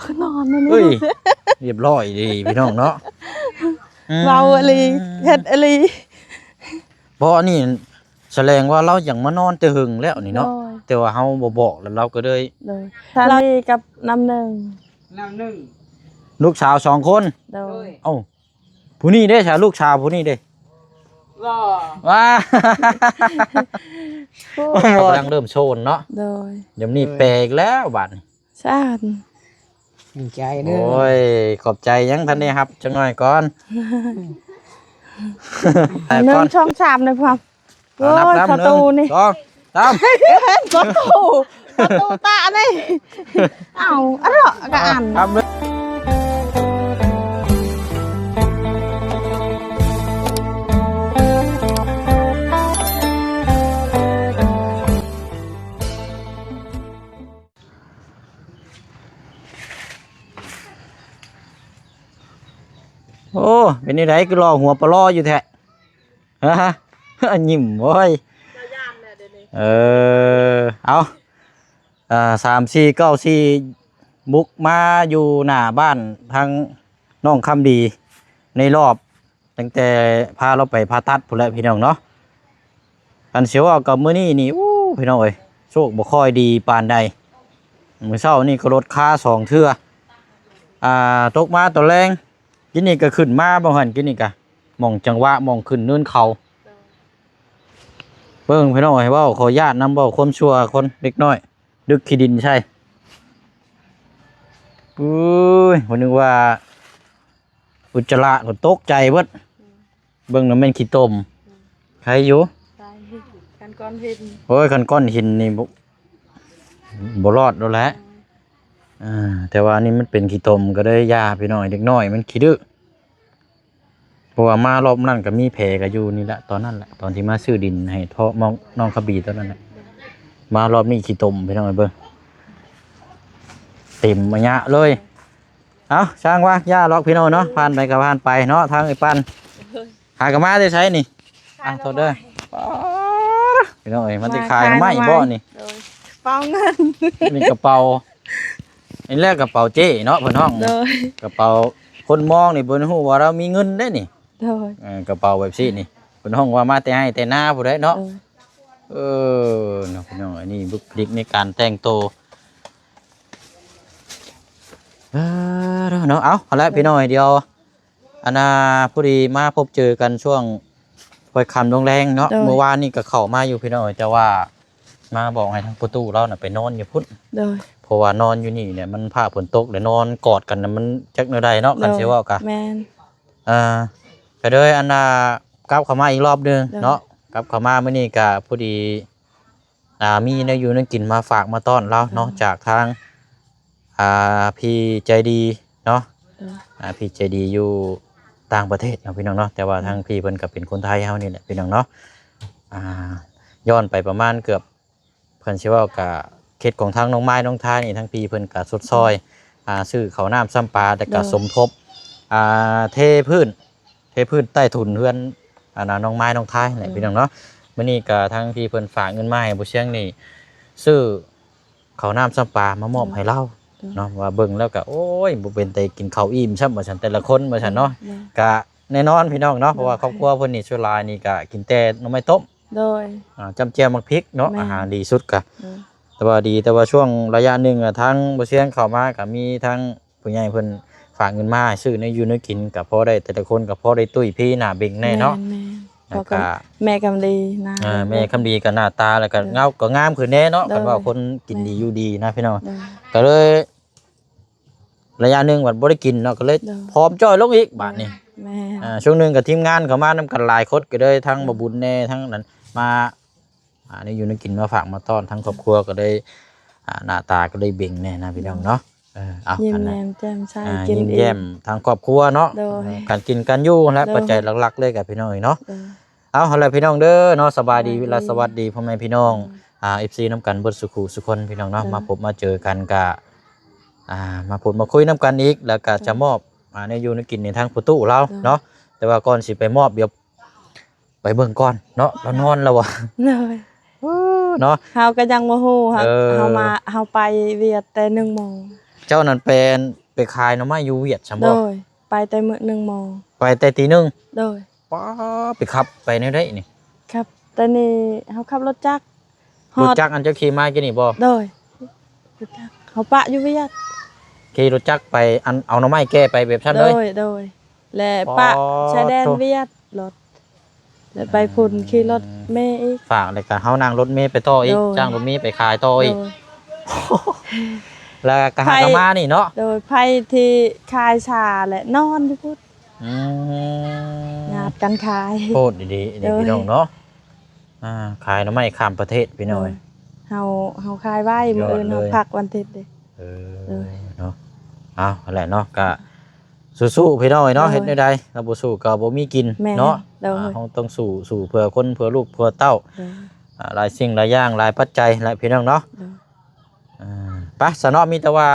ຄືນອນນັ້ນເອີຍ ລຽບຮ້ອຍດີພີ່ນ້ອງເນາະ. ອືມ ເວົ້າອີ່ຫຼີ ເຮັດອີ່ຫຼີ. ບໍ່ ອັນນີ້ສະແດງວ່າລາວຢາກມານອນແຕ່ເຫິງແລ້ວນີ້ເນາະ. ໂດຍ ແຕ່ວ່າເຮົາບໍ່ບອກ ແລ້ວລາວກໍເລີຍ ໂດຍ ສາມີກັບນ້ຳໜຶ່ງ ນ້ຳໜຶ່ງ ລູກສາວສອງຄົນ. ໂດຍ ໂດຍ ເອົ້າ ຜູ້ນີ້ເດ້ຊະ ລູກສາວຜູ້ນີ້ເດ້? ບໍ່ ວ້າ ໂອ້ ກຳລັງເລີ່ມໂຊນເນາະ. ໂດຍ ດຽວນີ້ແປອີກແລ້ວບາດນີ້. ສາທຸ ດີໃຈເດີ. ໂອ້ຍ ຂອບໃຈ ຍັງທັນໄດ້ຮັບຈັກໜ້ອຍກ່ອນ. ໜຶ່ງ ສອງ ສາມ ເດີພວກ. ເອົາ ນັບ ໂອ້ຍ ນັບ ໜຶ່ງ ສະຕູນີ້ ສອງ ສາມ ສະຕູ ສະຕູຕານີ້. ເອົາ ອະເລາະກະອັນ ນັບເດີ. ໂອ້ ເປັນຈັ່ງໃດ ຄືຫຼໍ່ຫົວປະຫຼໍ່ຢູ່ແທ້? ຮະ ຍິ້ມ ໂອ້ຍ ເອີ ເອົາ ເອີ ສາມສີ່ເກົ້າສີ່ ບຸກມາຢູ່ໜ້າບ້ານທາງນ້ອງຄຳດີ ໃນລອບ ຕັ້ງແຕ່ພາລາວໄປຜ່າຕັດພຸ້ນແຫຼະພີ່ນ້ອງເນາະ. ຄັນຊິເວົ້າກັບມື້ນີ້ນີ້ ໂອ້ ພີ່ນ້ອງເອີຍ ໂຊກບໍ່ຄ່ອຍດີປານໃດ. ມື້ເຊົ້ານີ້ກໍລົດຄາສອງເທື່ອ ອ່າ ຕົກມາຕອນແລງ. ກິນນີ້ກໍຂຶ້ນມາ ບໍ່ຫັ້ນ ກິນນີ້ກະ ໝ່ອງຈັງຫວະ ໝ່ອງຂຶ້ນເນີນເຂົາ. ເບິ່ງພີ່ນ້ອງເອີຍ ເວົ້າຂໍຢ້ານນຳ ເວົ້າຄວາມຊົ່ວຄົນເດັກນ້ອຍ ດຶກຂີ້ດິນໃສ່. ໂອ້ຍ ບໍ່ນຶກວ່າ ອຸດຈະລະກໍຕົກໃຈເບິດ. ອືມ ເບິ່ງນະແມ່ນຂີ້ຕົມ. ອືມ ໃຄຢູ່ ໃຄ ຄັນກ້ອນຫີນ. ໂອ້ຍ ຄັນກ້ອນຫີນນີ້ບໍ່ ບໍ່ລອດໂດດແຫຼະ. ອືມ ອ່າ ແຕ່ວ່າອັນນີ້ມັນເປັນຂີ້ຕົມກໍເລີຍຢ່າພີ່ນ້ອງ ເດັກນ້ອຍມັນຂີ້ດື້. ເພາະວ່າມາລອບນັ້ນກໍມີແຜກໍຢູ່ນີ້ແຫຼະ ຕອນນັ້ນແຫຼະ ຕອນທີ່ມາຊື້ດິນໃຫ້ເທາະນ້ອງ ນ້ອງຄະບີຕອນນັ້ນແຫຼະ. ມາລອບນີ້ຂີ້ຕົມພີ່ນ້ອງເອີຍ ເບິ່ງ ເຕັມມາຍະເລີຍ. ເອົ້າ ຊ່າງວ່າ ຢ່າຫຼອກພີ່ນ້ອງເນາະ ຜ່ານໄປກໍຜ່ານໄປເນາະ ທາງໄອ້ປັນ ຫາກໍມາແຕ່ໃສນີ້? ອ່າ ໂທດເດີ ພີ່ນ້ອງເອີຍ ມາແຕ່ຂາຍໜໍ່ໄມ້ບໍ່ນີ້? ໂດຍ ເປົາເງິນ ນີ້ກະເປົາ ນີ້ແຫຼະກະເປົາເຈ້ເນາະ ເພິ່ນຮ້ອງ ໂດຍ ກະເປົາຄົນມອງນີ້ ເພິ່ນຮູ້ວ່າລາວມີເງິນເດ້ນີ້. ໂດຍ ເອີ ກະເປົາແບບຊີ້ນີ້ ເພິ່ນຮ້ອງວ່າມາແຕ່ໄຮ່ແຕ່ນາພຸ້ນໃດເນາະ. ເອີ ເອີ ເນາະ ພີ່ນ້ອງ ອັນນີ້ບຸກລິກໃນການແຕ່ງໂຕ ເອີ ເນາະ. ເອົາ ເອົາລະ ໂດຍ ພີ່ນ້ອງ ດຽວ ອັນນ່າ ພໍດີມາພົບເຈີກັນຊ່ວງຄ່ອຍຄ່ຳລົງແລງເນາະ. ໂດຍ ມື້ວານນີ້ກໍເຂົ້າມາຢູ່ພີ່ນ້ອງ ແຕ່ວ່າມາບອກໃຫ້ທາງພໍ່ຕູ້ລາວນະໄປນອນຢູ່ພຸ້ນ. ໂດຍ ເພາະວ່ານອນຢູ່ນີ້ແຫຼະ ມັນຟ້າຝົນຕົກ ແລ້ວນອນກອດກັນນະ ມັນຈັກແນວໃດເນາະ. ໂດຍ ຄັນຊິເວົ້າກະ ແມ່ນ ອ່າ ກໍເລີຍອັນນ່າ ກັບເຂົ້າມາອີກລອບໜຶ່ງ ໂດຍ ເນາະ. ກັບເຂົ້າມາມື້ນີ້ກະພໍດີ ອ່າ ມີແນວຢູ່ແນວກິນມາຝາກມາຕ້ອນລາວເນາະ ໂດຍ ຈາກທາງ ອ່າ ພີ່ໃຈດີເນາະ. ໂດຍ ອ່າ ພີ່ໃຈດີຢູ່ຕ່າງປະເທດເນາະ ພີ່ນ້ອງເນາະ ແຕ່ວ່າ ໂດຍ ທາງພີ່ເພິ່ນກໍເປັນຄົນໄທເຮົານີ້ແຫຼະ ພີ່ນ້ອງເນາະ. ອ່າ ຍ້ອນໄປປະມານເກືອບ ເພິ່ນຊິເວົ້າກະເຂດຂອງທາງນ້ອງໄມ້ນ້ອງທາຍນີ້ ທາງພີ່ເພິ່ນກະຊົດຊ່ອຍ ອ່າ ຊື້ເຂົ້ານ້ຳຊ້ຳປາ ແລ້ວກະ ໂດຍ ສົມທົບ ອ່າ ເທພື້ນ ເທພື້ນໃຕ້ຖົນເຮືອນ ອັນນ່າ ນ້ອງໄມ້ນ້ອງທາຍແຫຼະ ໂດຍ ພີ່ນ້ອງເນາະ. ມື້ນີ້ກະທາງພີ່ເພິ່ນຝາກເງິນມາໃຫ້ບໍ່ຊຽງນີ້ ຊື້ເຂົ້ານ້ຳຊ້ຳປາມາມອບໃຫ້ລາວ ໂດຍ ເນາະ. ວ່າເບິ່ງແລ້ວກະ ໂອ້ຍ ບໍ່ເປັນແຕ່ກິນເຂົ້າອີ່ມຊ້ຳວ່າຊັ້ນ ແຕ່ລະຄົນວ່າຊັ້ນເນາະ. ໂດຍ ກະແນ່ນອນ ພີ່ນ້ອງເນາະ ໂດຍ ເພາະວ່າຄອບຄົວເພິ່ນນີ້ສ່ວນຫຼາຍນີ້ກະກິນແຕ່ໜໍ່ໄມ້ຕົ້ມ ໂດຍ ອ່າ ຈ້ຳແຈ່ວໝາກພິກເນາະ ໂດຍ ອາຫານດີສຸດກະ ໂດຍ ແຕ່ວ່າດີ ແຕ່ວ່າຊ່ວງໄລຍະໜຶ່ງ ອະ ທາງບໍ່ຊຽງເຂົ້າມາກະມີທາງຜູ້ໃຫຍ່ເພິ່ນຝາກເງິນມາໃຫ້ຊື້ແນວຢູ່ແນວກິນ ກະພໍໄດ້ ແຕ່ລະຄົນກະພໍໄດ້ຕຸ້ຍພີໜ້າເບັ່ງແດ່ເນາະ. ແມ່ນໆ ແລ້ວກະ ແມ່ຄຳດີນະ ເອີ ແມ່ຄຳດີກະໜ້າຕາ ແລ້ວກະ ໂດຍ ເງົາກໍງາມຂຶ້ນແດ່ເນາະ. ໂດຍ ຄັນວ່າຄົນກິນດີ ແມ່ນ ຢູ່ດີນະ ພີ່ນ້ອງ ໂດຍ ກະເລີຍ ໄລຍະໜຶ່ງບັດບໍ່ໄດ້ກິນເນາະ ກໍເລີຍ ໂດຍ ຜອມຈ້ອຍລົງອີກບາດນີ້. ແມ່ນ ອ່າ ຊ່ວງໜຶ່ງກໍທີມງານເຂົ້າມານຳກັນຫຼາຍຄົນ ກໍເລີຍທັງ ໂດຍ ບໍ່ບຸນແດ່ ທັງນັ້ນມາ ອ່າ ແນວຢູ່ແນວກິນມາຝາກມາຕ້ອນ ທັງຄອບຄົວກໍເລີຍ ອ່າ ໜ້າຕາກໍເລີຍເບັ່ງແດ່ນະ ພີ່ນ້ອງເນາະ. ໂດຍ ເອີ ເອົາ ຍິ້ມແຍ້ມແຈ່ມໃສ ອ່າ ກິນ ຍິ້ມແຍ້ມ ອີກ ທາງຄອບຄົວເນາະ. ໂດຍ ເອີ ການກິນການຢູ່ຫັ້ນແຫຼະ ໂດຍ ປັດໄຈຫຼັກໆເລີຍກັບພີ່ນ້ອງເນາະ. ໂດຍ ເອົາ ຫັ້ນແຫຼະ ພີ່ນ້ອງເດີເນາະ ສະບາຍດີ ສະບາຍດີ ລະສະຫວັດດີພໍ່ແມ່ພີ່ນ້ອງ ໂດຍ ອ່າ ເອັຟຊີ ນຳກັນເບິດສູ່ຄູ່ສູ່ຄົນ ພີ່ນ້ອງເນາະ. ໂດຍ ມາພົບມາເຈີກັນກະ ອ່າ ມາພູດມາຄຸຍນຳກັນອີກ ແລ້ວກະ ໂດຍ ຈະມອບ ອ່າ ແນວຢູ່ແນວກິນໃຫ້ທາງພໍ່ຕູ້ລາວ ໂດຍ ເນາະ. ແຕ່ວ່າກ່ອນຊິໄປມອບ ດຽວໄປເບິ່ງກ່ອນເນາະ ລາວນອນແລ້ວບໍ່? ໂດຍ ເອີ ເນາະ ເຮົາກໍຍັງບໍ່ຮູ້ ເຮົາ ເອີ ເຮົາມາ ເຮົາໄປວຽກແຕ່ໜຶ່ງໂມງ ເຈົ້ານັ້ນໄປ ໄປຂາຍໜໍ່ໄມ້ຢູ່ຫວຽດຊັ້ນບໍ່? ໂດຍ ໄປແຕ່ມື້ໜຶ່ງໂມງ ໄປແຕ່ຕີໜຶ່ງ. ໂດຍ ປ້າ ໄປຂັບໄປແນວໃດນີ້? ຂັບ ແຕ່ນີ້ເຮົາຂັບລົດຈັກ ຮອດ ລົດຈັກອັນເຈົ້າຂີ່ມາກີ້ນີ້ບໍ່? ໂດຍ ລົດຈັກເຮົາປະຢູ່ຫວຽດ ຂີ່ລົດຈັກໄປ ອັນເອົາໜໍ່ໄມ້ແກ່ໄປແບບຊັ້ນເລີຍ? ໂດຍ ໂດຍ ແລະປະ ປາ ຊາຍແດນຫວຽດລົດ ແລະໄປພຸ້ນຂີ່ລົດເມອີກ ຝາກ ແລ້ວກະເຮົານັ່ງລົດເມໄປຕໍ່ອີກ ໂດຍ ຈ້າງລົດເມໄປຂາຍຕໍ່ອີກ ໂດຍ ແລ້ວກະຫາກະມານີ້ເນາະ. ໂດຍ ໃຜທີ່ຂາຍຊາແຫຼະນອນຢູ່ພຸ້ນ ອືມ ຍາດກັນຂາຍ ໂພດດີໆ ໂດຍ ພີ່ນ້ອງເນາະ. ອ່າ ຂາຍໜໍ່ໄມ້ຂ້າມປະເທດພີ່ນ້ອງ ໂດຍ ເຮົາ ເຮົາຂາຍໄວ້ ມື້ອື່ນເຮົາພັກວັນທິດເດ້. ເອີ ໂດຍ ເນາະ ເອົາຫັ້ນແຫຼະເນາະ ກະສູ້ໆ ພີ່ນ້ອງເອີຍເນາະ ໂດຍ ເຮັດແນວໃດ ເຮົາບໍ່ສູ້ກໍບໍ່ມີກິນ ແມ່ນ ເນາະ ໂດຍ ອ່າ ເຮົາຕ້ອງສູ້ ສູ້ເພື່ອຄົນ ເພື່ອລູກ ເພື່ອເຕົ້າ ໂດຍ ອ່າ ຫຼາຍສິ່ງຫຼາຍຢ່າງ ຫຼາຍປັດໄຈແຫຼະພີ່ນ້ອງເນາະ ໂດຍ ອ່າ ໄປຊະເນາະ ມີແຕ່ວ່າ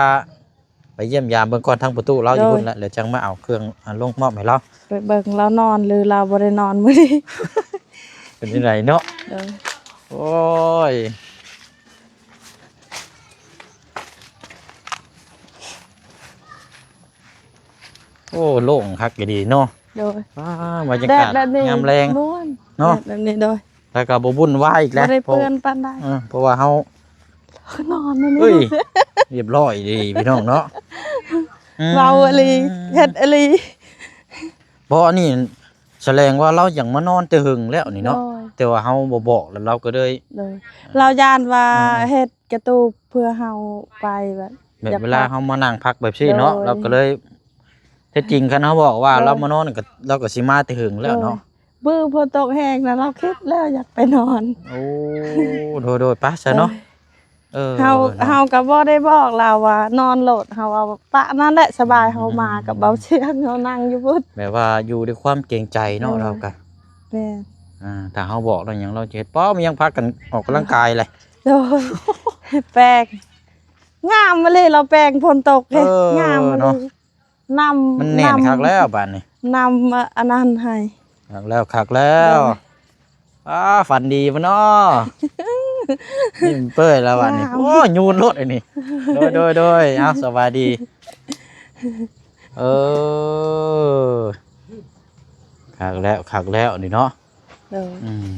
ໄປຢ້ຽມຢາມເບິ່ງກ່ອນທາງປະຕູລາວຢູ່ພຸ້ນແຫຼະ ແລ້ວຈັ່ງມາເອົາເຄື່ອງ ອ່າ ລົງມອບໃຫ້ລາວ ໄປເບິ່ງລາວນອນ ຫຼືລາວບໍ່ໄດ້ນອນມື້ນີ້ ເປັນຈັ່ງໃດເນາະ ໂດຍ ໂອ້ຍ ໂອ້ ໂລ່ງຄັກອີ່ຫຼີເນາະ ໂດຍ ວ້າ ບັນຍາກາດ ແດດແບບນີ້ ຍາມແລງ ມ່ວນ ເນາະ ແດດແບບນີ້ ໂດຍ ແລ້ວກໍບໍ່ວຸ່ນວາຍອີກແລ້ວ ບໍ່ໄດ້ເປື້ອນປານໃດ ເອີ ເພາະວ່າເຮົາ ນອນນັ້ນ ເອີຍ ລຽບຮ້ອຍດີພີ່ນ້ອງເນາະ ອືມ ເວົ້າອີ່ຫຼີ ເຮັດອີ່ຫຼີ ບໍ່ ອັນນີ້ສະແດງວ່າລາວຢາກມານອນແຕ່ເຫິງແລ້ວນີ້ເນາະ ໂດຍ ແຕ່ວ່າເຮົາບໍ່ບອກ ແລ້ວລາວກໍເລີຍ ໂດຍ ລາວຢ້ານວ່າ ອືມໆ ເຮັດກະຕູບເພື່ອເຮົາໄປແບບ ແບບເວລາເຮົາມານັ່ງພັກແບບຊີ້ເນາະ ໂດຍ ລາວກໍເລີຍ ແທ້ຈິງຄັນເຮົາບອກວ່າ ໂດຍ ລາວມານອນກໍ ລາວກໍຊິມາແຕ່ເຫິງແລ້ວເນາະ ໂດຍ ມື້ຝົນຕົກແຮງນະ ລາວຄິດແລ້ວຢາກໄປນອນ ໂອ້ ໂດຍໆ ໄປຊະເນາະ ໂດຍ ເອີ ເຮົາ ເນາະ ເຮົາກໍບໍ່ໄດ້ບອກລາວວ່ານອນໂລດ ເຮົາເອົາປະນັ້ນແຫຼະ ສະບາຍ ອືມ ເຮົາມາກັບເບົາຊຽງ ເຮົານັ່ງຢູ່ພຸ້ນ ແບບວ່າຢູ່ດ້ວຍຄວາມເກງໃຈເນາະ ໂດຍ ລາວກໍ ແມ່ນ ອ່າ ຖ້າເຮົາບອກລາວຫຍັງ ລາວຈະເຮັດ ປ້ອ ມັນຍັງພາກັນອອກກຳລັງກາຍແຫຼະ ໂດຍ ແປງ ງາມອີ່ຫຼີ ລາວແປງຝົນຕົກເດ້ ເອີ ງາມເນາະ ອີ່ຫຼີ ນ້ຳ ມັນແໜ້ນຄັກແລ້ວບາດນີ້ ນ້ຳ ນ້ຳ ອັນນັ້ນໃຫ້ ຄັກແລ້ວ ຄັກແລ້ວ ໂດຍ ອ້າ ຝັນດີບໍ່ນໍ ຍິ້ມເປີຍແລ້ວບາດນີ້ ງາມ ໂອ້ຍ ຍູນໂລດອັນນີ້ ໂດຍ ໂດຍ ໂດຍ ເອົາ ສະບາຍດີ ເອີ ຄັກແລ້ວ ຄັກແລ້ວນີ້ເນາະ ໂດຍ ອືມ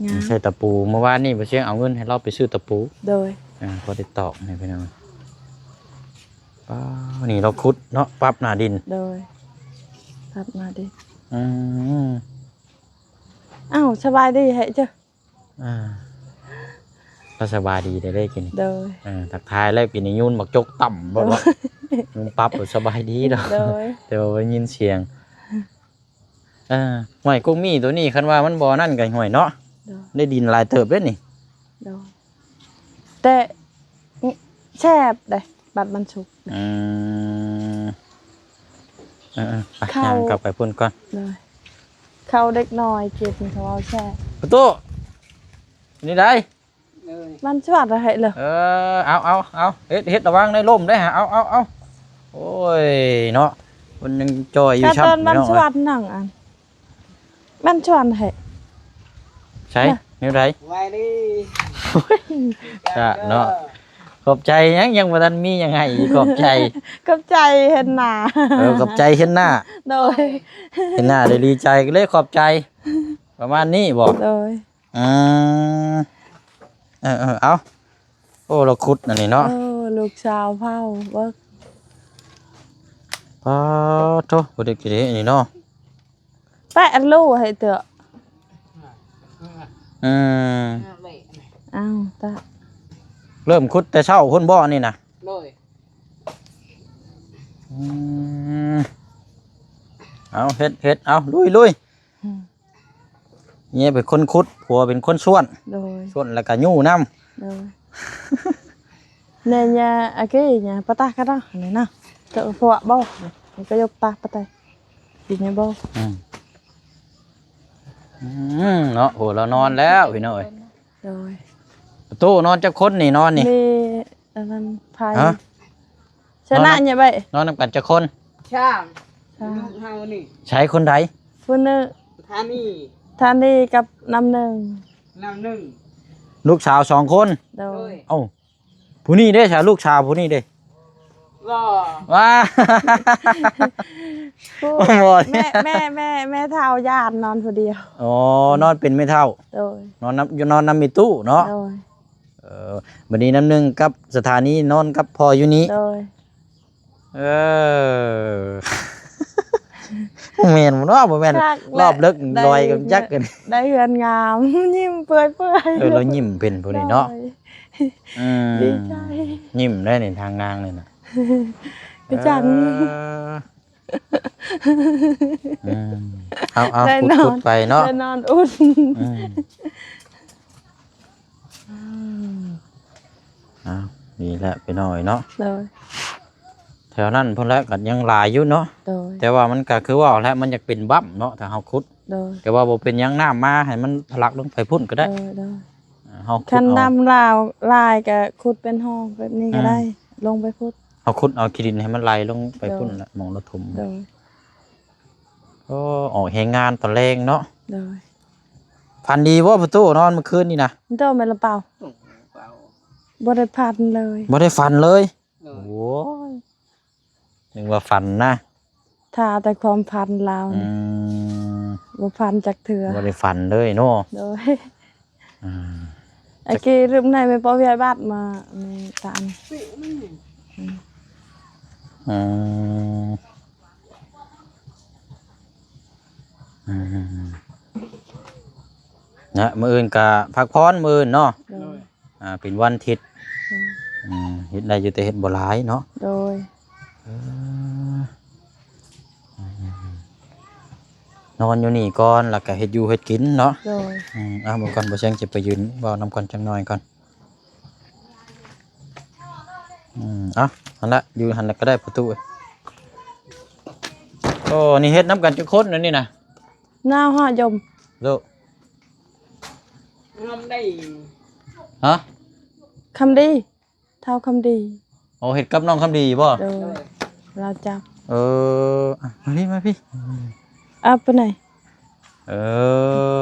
ງາມ ໃສ່ຕະປູ ເມື່ອວານນີ້ບໍ່ຊຽງເອົາເງິນໃຫ້ລາວໄປຊື້ຕະປູ ໂດຍ ອ່າ ພໍໄດ້ຕອກໃຫ້ພີ່ນ້ອງ ປ້າ ນີ້ລາວຂຸດເນາະ ປັບໜ້າດິນ ໂດຍ ປັບໜ້າດິນ ອືມ ອ້າວ ສະບາຍດີໃຫ້ເຈົ້າ ອ່າ ກໍສະບາຍດີໄດ້ເດ້ກິນ ໂດຍ ເອີ ທັກທາຍແລ້ວ ກິນນີ້ຍູນໝາກຈົກຕ່ຳ ໂດຍ ບໍ່ ຍູນປັບ ສະບາຍດີດອກ ໂດຍ ແຕ່ວ່າໄດ້ຍິນສຽງ ເອີ ຫ້ວຍ ກົກໝີ່ໂຕນີ້ ຄັນວ່າມັນບໍ່ນັ້ນກໍ ຫ້ວຍເນາະ ໂດຍ ໄດ້ດິນຫຼາຍເຕີບເດ້ນີ້ ໂດຍ ແຕ່ ແຊບເດ້ ບັດມັນສຸກ ອືມ ເອີໆ ໄປ ເຂົ້າ ຍ່າງກັບໄປພຸ້ນກ່ອນ ໂດຍ ເຂົ້າເດັກນ້ອຍກິນ ເຂົາເວົ້າແຊບ ປະຕູ ນີ້ໄດ ມັນຊວດໃຫ້ເລີຍ ເອີ ເອົາ ເອົາ ເອົາ ເຮັດ ເຮັດ ລະວັງໄດ້ລົ້ມໄດ ເອົາ ເອົາ ເອົາ ໂອ້ຍ ເນາະ ມັນຍັງຈ່ອຍຢູ່ຊ້ຳ ມັນຊວດໜັງອັນ ມັນຊວນໃຫ້ ໃສ ແນວໃດ ສະບາຍດີ ໂອ້ຍ ຈະເນາະ ຂອບໃຈຫຍັງ ຍັງບໍ່ທັນມີຫຍັງໃຫ້ອີກ ຂອບໃຈ ຂອບໃຈເຫັນໜ້າ ເອີ ຂອບໃຈເຫັນໜ້າ ໂດຍ ເຫັນໜ້າໄດ້ດີໃຈ ກໍເລີຍຂອບໃຈ ປະມານນີ້ບໍ? ໂດຍ ອືມ ເອີໆ ເອົາ ໂອ້ ລາວຂຸດອັນນີ້ເນາະ ເອີ ລູກສາວເຜົ່າເບິ່ງ ປາໂທ ບໍ່ໄດ້ກິນເດ້ນີ້ເນາະ ແປະລູໃຫ້ເຖາະ ອືມ ອ້າວ ຕາ ເລີ່ມຂຸດແຕ່ເຊົ້າພຸ້ນບໍນີ້ນະ? ໂດຍ ອືມ ເອົາ ເຮັດ ເຮັດ ເອົາ ລຸຍ ລຸຍ ອືມ ເມຍເປັນຄົນຂຸດ ຜົວເປັນຄົນສ້ວນ ໂດຍ ສ້ວນແລ້ວກໍຍູ້ນຳ ໂດຍ ແນ່ຍາອາເກຍາປະຕາກະເນາະ ນີ້ນະ ເຈົ້າພວກບໍ ມັນກໍຍົກຕາປະໄຕ ກິນຍາບໍ ອືມ ອືມ ເນາະ ໂຫ ລາວນອນແລ້ວພີ່ນ້ອງເອີຍ ໂດຍ ປະຕູນອນຈັກຄົນນີ້ ນອນນີ້ ມີອັນນັ້ນ ໃຜ ຮະ? ຊະນະ ນອນນຳ ຍາໄບ ນອນນຳກັນຈັກຄົນ? ສາມ ສາມ ລູກເຮົານີ້ ໃສຄົນໃດ? ຜູ້ໜຶ່ງ ທານີ ທານີກັບນ້ຳໜຶ່ງ ນ້ຳໜຶ່ງ ລູກສາວສອງຄົນ ໂດຍ ໂດຍ ເອົ້າ ຜູ້ນີ້ເດ້ ສາ ລູກສາວຜູ້ນີ້ເດ້? ກໍ ວ້າ ໂອ້ ບໍ່ ແມ່ ແມ່ ແມ່ ແມ່ເຖົ້າຢ້ານນອນຜູ້ດຽວ. ອໍ ນອນເປັນແມ່ເຖົ້າ. ໂດຍ ນອນນຳ ຢູ່ ນອນນຳແມ່ຕູ້ເນາະ. ໂດຍ ເອີ ບັດນີ້ນ້ຳໜຶ່ງກັບສະຖານີນອນກັບພໍ່ຢູ່ນີ້. ໂດຍ ເອີ ແມ່ນບໍ່ເນາະ? ບໍ່ແມ່ນ ຄັກແຫຼະ ລອບເລິກ ໄດ້ ລອຍກັນຈັກກັນ ໄດ້ເຮືອນງາມ ຍິ້ມເປື່ອຍໆ. ເອີ ລາວຍິ້ມເປັນຜູ້ນີ້ເນາະ. ໂດຍ ອືມ ດີໃຈ ຍິ້ມໄດ້ນີ້ ທາງນາງນີ້ນະ ຄືຈັ່ງ ເອີ ອືມ ເອົາໆ ໄດ້ນອນ ຂຸດໆ ໄປເນາະ ໄດ້ນອນອຸ່ນ. ອືມ ອືມ ເອົາ ນີ້ແຫຼະພີ່ນ້ອງເອີຍເນາະ. ໂດຍ ແຖວນັ້ນພຸ້ນແຫຼະກໍຍັງຫຼາຍຢູ່ເນາະ. ໂດຍ ແຕ່ວ່າມັນກໍຄືເວົ້າແຫຼະ ມັນຢາກເປັນບ້ຳເນາະ ຖ້າເຮົາຂຸດ. ໂດຍ ແຕ່ວ່າບໍ່ເປັນຫຍັງ ນ້ຳມາໃຫ້ມັນທະລັກລົງໄປພຸ້ນກໍໄດ້. ໂດຍ ໂດຍ ເຮົາຂຸດ ຄັນ ເອົາ ນ້ຳຫຼາວຫຼາຍກໍຂຸດເປັນຮ່ອງແບບນີ້ກໍໄດ້. ອືມ ລົງໄປພຸ້ນ ເຮົາຂຸດເອົາຂີ້ດິນໃຫ້ມັນໄຫຼລົງໄປພຸ້ນ. ໂດຍ ລະ ໝ່ອງລະຖົມ. ໂດຍ ໂອ້ ອອກແຮງງານຕອນແລງເນາະ. ໂດຍ ຝັນດີບໍ່ປະຕູ ນອນມື້ຄືນນີ້ນະ? ໂດຍ ແມ່ນລະເປົ່າ ບໍ່ໄດ້ຝັນເລີຍ. ບໍ່ໄດ້ຝັນເລີຍ? ໂດຍ ໂອ້ຍ ນຶກວ່າຝັນນະ ຖ້າແຕ່ຄວາມຝັນລາວ ອືມ ບໍ່ຝັນຈັກເທື່ອ. ບໍ່ໄດ້ຝັນເລີຍເນາະ. ໂດຍ ອືມ ອາກີລືມໃນແມ່ປອວຽບາດມາ ແມ່ຕານ ອືມ ອືມ ນະ ມື້ອື່ນກະພັກຜ່ອນ ມື້ອື່ນເນາະ. ໂດຍ ອ່າ ເປັນວັນທິດ. ໂດຍ ອືມ ເຮັດໄດ້ຢູ່ແຕ່ເຮັດບໍ່ຫຼາຍເນາະ. ໂດຍ ເອີ ນອນຢູ່ນີ້ກ່ອນ ແລ້ວກະເຮັດຢູ່ເຮັດກິນເນາະ. ໂດຍ ອືມ ເອົາ ເບິ່ງກ່ອນ ບໍ່ແຊງຊິໄປຢືນເວົ້ານຳກ່ອນຈັກໜ່ອຍກ່ອນ. ອືມ ເອົາ ຫັ້ນລະ ຢູ່ຫັ້ນລະກໍໄດ້ປະຕູ. ໂອ້ ນີ້ເຮັດນຳກັນຈັກຄົນອັນນີ້ນະ? ນາວຫາຍົມ ໂລ ຄຳດີ ຮະ? ຄຳດີ ທ້າວຄຳດີ. ໂອ້ ເຮັດກັບນ້ອງຄຳດີບໍ່? ໂດຍ ໂດຍ ລາວຈັບ. ເອີ ອ່ະ ມາພີ້ ມາພີ້ ເອົາໄປໃນ. ເອີ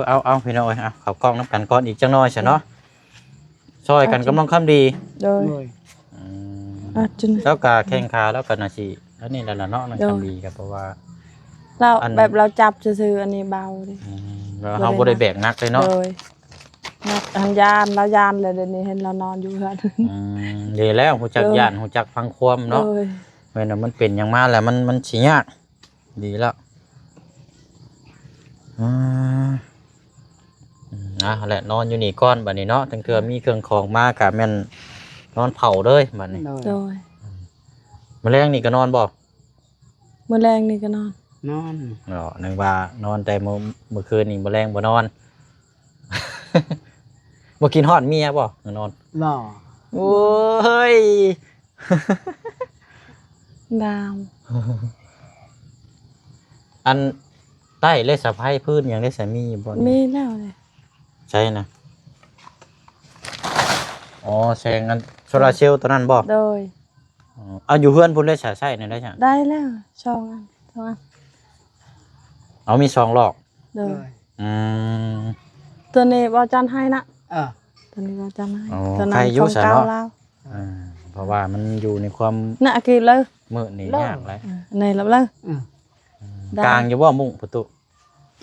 ເອົາ ເອົາ ພີ່ນ້ອງເອີຍ ເອົາເຂົ້າກ້ອງນຳກັນກ່ອນອີກຈັກໜ່ອຍຊະເນາະ. ຊ່ອຍກັນກັບນ້ອງຄຳດີ. ໂດຍ ໂດຍ ອືມ ລາວກະແຂ້ງຂາລາວກະໜ້າຊິອັນນີ້ແຫຼະເນາະ ນ້ອງຄຳດີ ກະເພາະວ່າລາວ ອັນ ແບບລາວຈັບຊື່ໆ ອັນນີ້ເບົາເດ້. ອືມ ແລ້ວເຮົາບໍ່ໄດ້ແບກໜັກເດ້ເນາະ. ໂດຍ ໜັກ ອັນຢ້ານ ລາວຢ້ານແລ້ວ ດຽວນີ້ເຫັນລາວນອນຢູ່ເຮືອນ. ອືມ ດີແລ້ວ ຮູ້ຈັກຢ້ານ ຮູ້ຈັກຟັງຄວາມເນາະ. ໂດຍ ແມ່ນວ່າມັນເປັນຫຍັງມາແລ້ວ ມັນ ມັນຊິຍາກ. ດີແລ້ວ ອ່າ ອືມ ອ່ະ ຫັ້ນແຫຼະ ນອນຢູ່ນີ້ກ່ອນບັດນີ້ເນາະ. ທັງເທື່ອມີເຄື່ອງຂອງມາກະແມ່ນນອນເຝົ້າເລີຍບັດນີ້. ໂດຍ ໂດຍ ມື້ແລງນີ້ກໍນອນບໍ່? ມື້ແລງນີ້ກໍນອນ ນອນ. ເນາະ ນຶກວ່ານອນແຕ່ມື້ ມື້ຄືນນີ້ ມື້ແລງບໍ່ນອນ. ບໍ່ຄິດຮອດເມຍບໍ່? ນອນ ບໍ່. ໂອ້ຍ ດາວ ອັນ ໄຕ້ເລີຍ ສະໄພພື້ນຫຍັງໄດ້ ສາມີຢູ່ບໍ່? ມີແລ້ວເລີຍ. ໃສນະ? ອໍ ແສງອັນໂຊລາເຊວຕົວນັ້ນບໍ່? ໂດຍ. ອໍ ເອົາ ຢູ່ເຮືອນພຸ້ນເລີຍ ສາໃຊ້ແນວໃດຊັ້ນ? ໄດ້ແລ້ວ ສອງອັນ ສອງອັນ. ເອົາ ມີສອງລອກ. ໂດຍ ໂດຍ. ອືມ ຕົວນີ້ບໍ່ຈັນໃຫ້ນະ. ເອີ ຕົວນີ້ບໍ່ຈັນໃຫ້. ອໍ ຕົວນັ້ນ ໃຄຢູ່ ຂອງເກົ່າລາວ. ເອີ ເພາະວ່າມັນຢູ່ໃນຄວາມ ນະ ອາກີເລີຍ ມື້ນີ້ຍາກຫຼາຍ. ເອີ ໃນລະເລີຍ. ອືມ ອືມ ກາງຢູ່ບໍ່ມຸ້ງປະຕູ?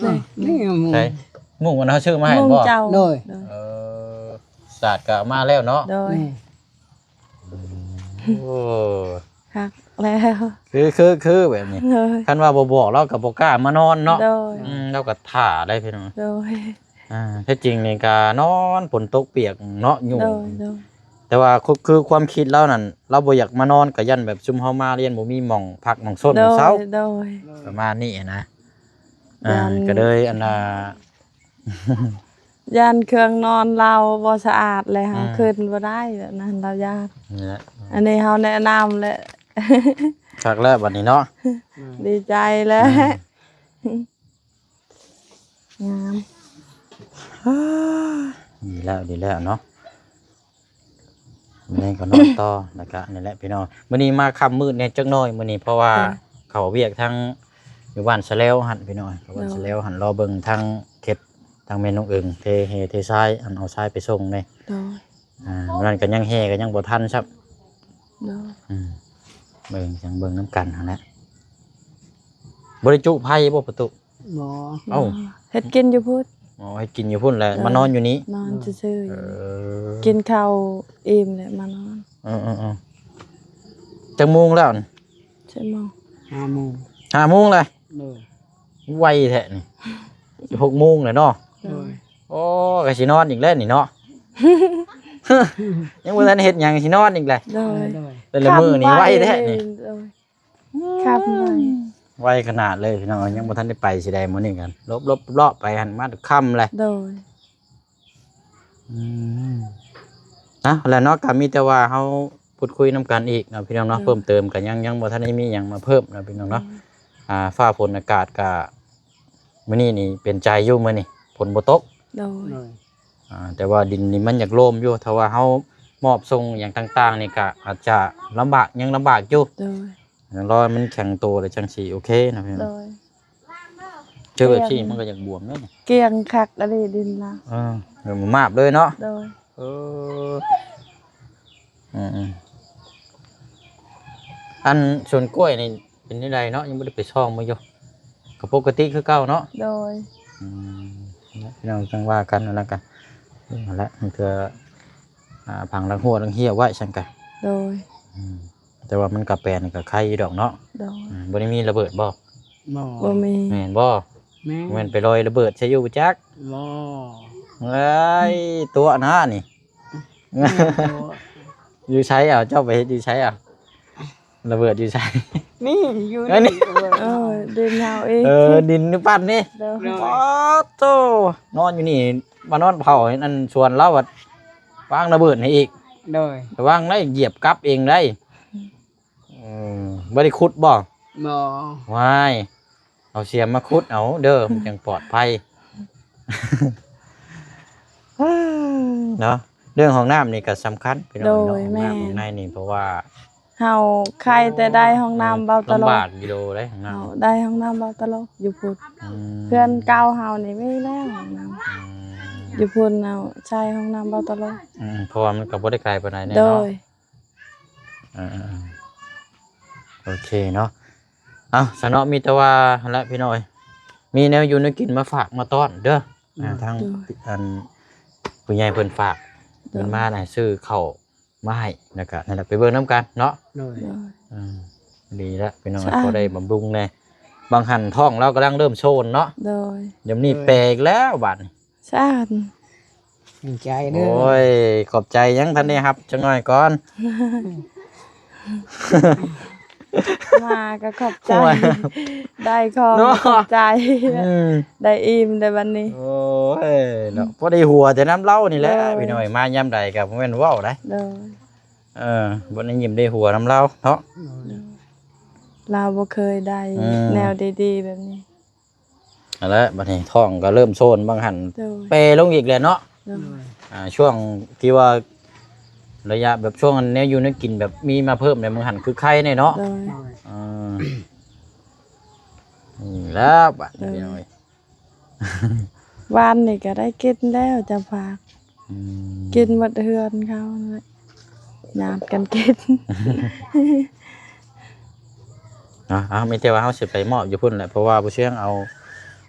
ນີ້ ນີ້ມຸ້ງ ໃສມຸ້ງອັນເຮົາຊື້ມາໃຫ້ບໍ່? ມຸ້ງເຈົ້າ. ໂດຍ ໂດຍ. ເອີ ສາດກະເອົາມາແລ້ວເນາະ. ໂດຍ. ອືມ ໂອ້ ຄັກແລ້ວ ຄື ຄື ຄືແບບນີ້. ໂດຍ. ຄັນວ່າບໍ່ບອກລາວກໍບໍ່ກ້າມານອນເນາະ. ໂດຍ. ອືມ ລາວກໍຖ້າໄດ້ພີ່ນ້ອງ. ໂດຍ. ອ່າ ແທ້ຈິງນີ້ກໍນອນຝົນຕົກປຽກເນາະ ຍຸງ. ໂດຍ ໂດຍ. ແຕ່ວ່າຄື ຄືຄວາມຄິດລາວນັ້ນ ລາວບໍ່ຢາກມານອນ ກໍຢ້ານແບບຊຸມເຮົາມາລຽນບໍ່ມີໝ່ອງພັກໝ່ອງຊົນ ໂດຍ ເຊົາ ໂດຍ ປະມານນີ້ນະ. ຢ້ານ ອ່າ ກໍເລີຍອັນນ່າ ຢ້ານເຄື່ອງນອນລາວບໍ່ສະອາດ ແລ້ວເຮົາ ອືມ ຂຶ້ນບໍ່ໄດ້ ແບບນັ້ນລາວຢ້ານ. ນີ້ແຫຼະ ອັນນີ້ເຮົາແນະນຳແຫຼະ. ຄັກແລ້ວບັດນີ້ເນາະ. ອືມ ດີໃຈແລ້ວ. ອືມ ງາມ. ດີແລ້ວ ດີແລ້ວເນາະ. ມື້ນີ້ກໍນອນຕໍ່ ແລ້ວກະນີ້ແຫຼະພີ່ນ້ອງ ມື້ນີ້ມາຄ່ຳມືດແດ່ຈັກໜ້ອຍມື້ນີ້ ເພາະວ່າ ໂດຍ ເຂົ້າວຽກທາງຢູ່ບ້ານສະແລວຫັ້ນພີ່ນ້ອງ ເຂົ້າບ້ານສະແລວຫັ້ນ ໂດຍ ລໍເບິ່ງທາງເຂດ ທາງແມ່ນ້ອງເອີງເທແຮ່ເທຊາຍ ອັນເອົາຊາຍໄປສົ່ງແດ່. ໂດຍ. ອ່າ ມື້ນັ້ນກໍຍັງແຫ່ກໍຍັງບໍ່ທັນຊ້ຳ. ໂດຍ. ອືມ. ເບິ່ງ ຈັ່ງເບິ່ງນຳກັນຫັ້ນແຫຼະ. ບໍ່ໄດ້ຈຸໄຟບໍ່ປະຕູ? ບໍ່. ເອົ້າ ເຮັດກິນຢູ່ພຸ້ນ. ອໍ ເຮັດກິນຢູ່ພຸ້ນແຫຼະ ເອີ ມານອນຢູ່ນີ້. ນອນຊື່ໆ ເອີ ກິນເຂົ້າອີ່ມແລ້ວມານອນ. ເອີໆໆ ຈັກໂມງແລ້ວ? ຈັກໂມງ? ຫ້າໂມງ. ຫ້າໂມງແລ້ວ? ໂດຍ. ໄວແທ້ນີ້ ຫົກໂມງແລ້ວເນາະ. ໂດຍ. ໂອ້ ກໍຊິນອນອີກແລ້ວນີ້ເນາະ ຍັງບໍ່ທັນເຮັດຫຍັງ ຊິນອນອີກແລ້ວ. ໂດຍ. ໂດຍ. ແຕ່ລະມື້ນີ້ໄວແທ້ນີ້. ໂດຍ. ຄ່ຳໄວ ໄວຂະໜາດເລີຍພີ່ນ້ອງເອີຍ. ຍັງບໍ່ທັນໄດ້ໄປຊິໄດ້ ມື້ນີ້ກັນລົບໆເລາະໄປຫັ້ນມາຄ່ຳແລ້ວ. ໂດຍ. ອືມ ເອົາແຫຼະເນາະ ກໍມີແຕ່ວ່າເຮົາພູດຄຸຍນຳກັນອີກເນາະພີ່ນ້ອງເນາະ. ໂດຍ. ເພີ່ມເຕີມກໍຍັງ ຍັງບໍ່ທັນໄດ້ມີຫຍັງມາເພີ່ມເນາະພີ່ນ້ອງເນາະ. ໂດຍ. ອ່າ ຟ້າຝົນອາກາດກໍ ມື້ນີ້ນີ້ເປັນໃຈຢູ່ ມື້ນີ້ຝົນບໍ່ຕົກ. ໂດຍ. ໂດຍ. ອ່າ ແຕ່ວ່າດິນນີ້ມັນຢາກໂລມຢູ່ ຖ້າວ່າເຮົາມອບສົ່ງຫຍັງຕ່າງໆນີ້ກໍອາດຈະລຳບາກ ຍັງລຳບາກຢູ່. ໂດຍ. ລອໃຫ້ມັນແຂງໂຕແລ້ວຈັ່ງຊິໂອເຄນະພີ່ນ້ອງ. ໂດຍ. ເຈີແບບຊີ້ມັນກໍຢາກບວມເດ້. ກ້ຽງຄັກອີ່ຫຼີດິນລາວ. ເອີ ແບບໝາບເລີຍເນາະ. ໂດຍ. ເອີ ອືມໆ ອັນສວນກ້ວຍນີ້ເປັນແນວໃດເນາະ? ຍັງບໍ່ໄດ້ໄປສ່ອງເບິ່ງຢູ່. ກໍປົກກະຕິຄືເກົ່າເນາະ. ໂດຍ. ອືມ ພີ່ນ້ອງຈັ່ງວ່າກັນນັ້ນລະກັນ. ນັ້ນແຫຼະ ມັນເທື່ອ ອ່າ ຝັງຫຼັງຮົ້ວຫຼັງຮຽວໄວ້ຊັ້ນກະ. ໂດຍ. ອືມ ແຕ່ວ່າມັນກະແປນກະໄຄຢູ່ດອກເນາະ. ໂດຍ. ອືມ ບໍ່ໄດ້ມີລະເບີດບໍ່? ບໍ່. ບໍ່ມີ. ແມ່ນບໍ່? ແມ່ນ. ແມ່ນໄປລອຍລະເບີດໃສ່ຢູ່ບໍ່ຈັກ? ບໍ່. ເອີຍ ຕົວະນະນີ້. ແມ່ນຕົວະ. ຢູ່ໃສເອົາ? ເຈົ້າໄປເຮັດຢູ່ໃສເອົາ? ລະເບີດຢູ່ໃສ? ນີ້ ຢູ່ ເອີ ນີ້ ນີ້ ເອີ ເອີ ດິນເຮົາເອງ. ເອີ ດິນຢູ່ປັ້ນນີ້. ໂດຍ. ໂດຍ. ປາດໂທ້ ນອນຢູ່ນີ້ ມານອນເຝົ້າອັນສວນລາວ ບັດວາງລະເບີດໃຫ້ອີກ. ໂດຍ. ລະວັງໄດ້ ຢຽບກັບເອງໄດ້. ອືມ ບໍ່ໄດ້ຂຸດບໍ່? ບໍ່. ວ້າຍ ເອົາສຽມມາຂຸດເອົາເດີ ມັນຈັ່ງປອດໄພເນາະ. ເລື່ອງຫ້ອງນ້ຳນີ້ກໍສຳຄັນພີ່ນ້ອງເນາະ. ໂດຍ. ຫ້ອງນ້ຳ ແມ່ນ. ຫ້ອງໃນນີ້ ເພາະວ່າເຮົາໄຄແຕ່ໄດ້ຫ້ອງນ້ຳເບົາຕະຫຼົກ. ລຳບາກຢູ່ໂດໄດ້ຫ້ອງນ້ຳ. ເຮົາໄດ້ຫ້ອງນ້ຳເບົາຕະຫຼົກຢູ່ພຸ້ນ. ອືມ ເຮືອນເກົ່າເຮົານີ້ມີແລ້ວຫ້ອງນ້ຳ. ອືມ ຢູ່ພຸ້ນເຮົາໃຊ້ຫ້ອງນ້ຳເບົາຕະຫຼົກ. ອືມ ເພາະວ່າມັນກໍບໍ່ໄດ້ໄກປານໃດແນ່ເນາະ. ໂດຍ. ອ່າ ໂອເຄເນາະ. ເອົາ ສະເນາະ ມີແຕ່ວ່າຫັ້ນແຫຼະພີ່ນ້ອງເອີຍ ມີແນວຢູ່ແນວກິນມາຝາກມາຕ້ອນເດີ. ອ່າ ໂດຍ. ທາງ ໂດຍ ອັນ ຜູ້ໃຫຍ່ເພິ່ນຝາກ ໂດຍ ເພິ່ນມາໃຫ້ຊື້ເຂົ້າມາໃຫ້ ແລ້ວກະນັ້ນແຫຼະ ໄປເບິ່ງນຳກັນເນາະ. ໂດຍ. ໂດຍ. ອືມ ດີລະພີ່ນ້ອງ ສະອາດ ພໍໄດ້ບຳລຸງແດ່. ບາງຫັ້ນທ້ອງລາວກຳລັງເລີ່ມໂຊນເນາະ. ໂດຍ. ຍາມນີ້ ໂດຍ ແປອີກແລ້ວບາດນີ້. ສາທຸ ດີໃຈເດີ. ໂອ້ຍ ຂອບໃຈ ຍັງທັນໄດ້ຮັບຈັກໜ້ອຍກ່ອນ. ມາກໍຂອບໃຈ ໂອ້ຍ ໄດ້ຂອງ ເນາະ ຂອບໃຈ. ອືມ ໄດ້ອີ່ມໄດ້ບັດນີ້. ໂອ້ຍເນາະ ພໍໄດ້ຫົວແຕ່ນຳລາວນີ້ແຫຼະ. ໂດຍ. ພີ່ນ້ອງ ມາຍາມໃດກໍບໍ່ແມ່ນເວົ້າໄດ໋. ໂດຍ. ເອີ ບໍ່ໄດ້ຍິ້ມໄດ້ຫົວນຳລາວເນາະ. ໂດຍ. ລາວບໍ່ເຄີຍໄດ້ ອືມ ແນວດີໆແບບນີ້. ຫັ້ນແຫຼະ ບັດນີ້ທ້ອງກໍເລີ່ມໂຊນ ບາງຫັ້ນ ໂດຍ ແປລົງອີກແຫຼະເນາະ. ໂດຍ. ອ່າ ຊ່ວງທີ່ວ່າໄລຍະແບບຊ່ວງແນວຢູ່ແນວກິນແບບມີມາເພີ່ມໃນບາງຫັ້ນ ຄືໄຄແດ່ເນາະ. ໂດຍ. ເອີ ນີ້ແຫຼະບັດນີ້. ໂດຍ. ວານນີ້ກໍໄດ້ກິນແລ້ວ ເຈົ້າພາກ. ອືມ ກິນໝົດເຮືອນເຂົານັ້ນແຫຼະ ຍາດກັນກິນ. ເນາະ ເອົາ ມີແຕ່ວ່າເຮົາຊິໄປມອບຢູ່ພຸ້ນແຫຼະ ເພາະວ່າຜູ້ຊຽງເອົາ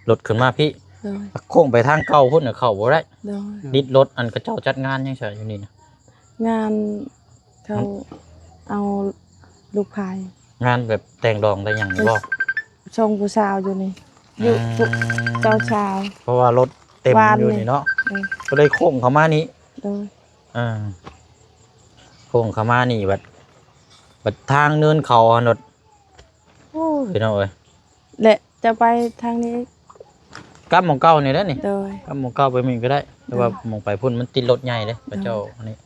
ລົດຂຶ້ນມາພີ້. ໂດຍ. ໂຄ້ງໄປທາງເກົ່າພຸ້ນ ເຂົ້າບໍ່ໄດ້. ໂດຍ. ຕິດລົດ ອັນ ເຂົາເຈົ້າຈັດງານຫຍັງຊະຢູ່ນີ້ນະ? ງານເຂົາເອົາລູກພາຍ. ງານແບບແຕ່ງດອງໄດ້ຫຍັງນີ້ບໍ່? ສົ່ງຜູ້ສາວຢູ່ນີ້ ຢູ່ ອືມ ເຈົ້າສາວ. ເພາະວ່າລົດເຕັມຢູ່ນີ້ເນາະ. ເອີ ກໍເລີຍໂຄ້ງເຂົ້າມານີ້. ໂດຍ. ອ່າ ໂຄ້ງເຂົ້າມານີ້ບັດ ບັດທາງເນີນເຂົາຫັ້ນໂລດ. ໂອ້ຍ ພີ່ນ້ອງເອີຍ ແລະ ຈະໄປທາງນີ້ອີກ ກັບໝ່ອງເກົ່ານີ້ແຫຼະນີ້. ໂດຍ. ກັບໝ່ອງເກົ່າໄປໝ່ອງນີ້ກໍໄດ້ ແຕ່ວ່າ ໂດຍ ໝ່ອງໄປພຸ້ນມັນຕິດລົດໃຫຍ່ເດ້ ໂດຍ ເຂົາເຈົ້ານີ້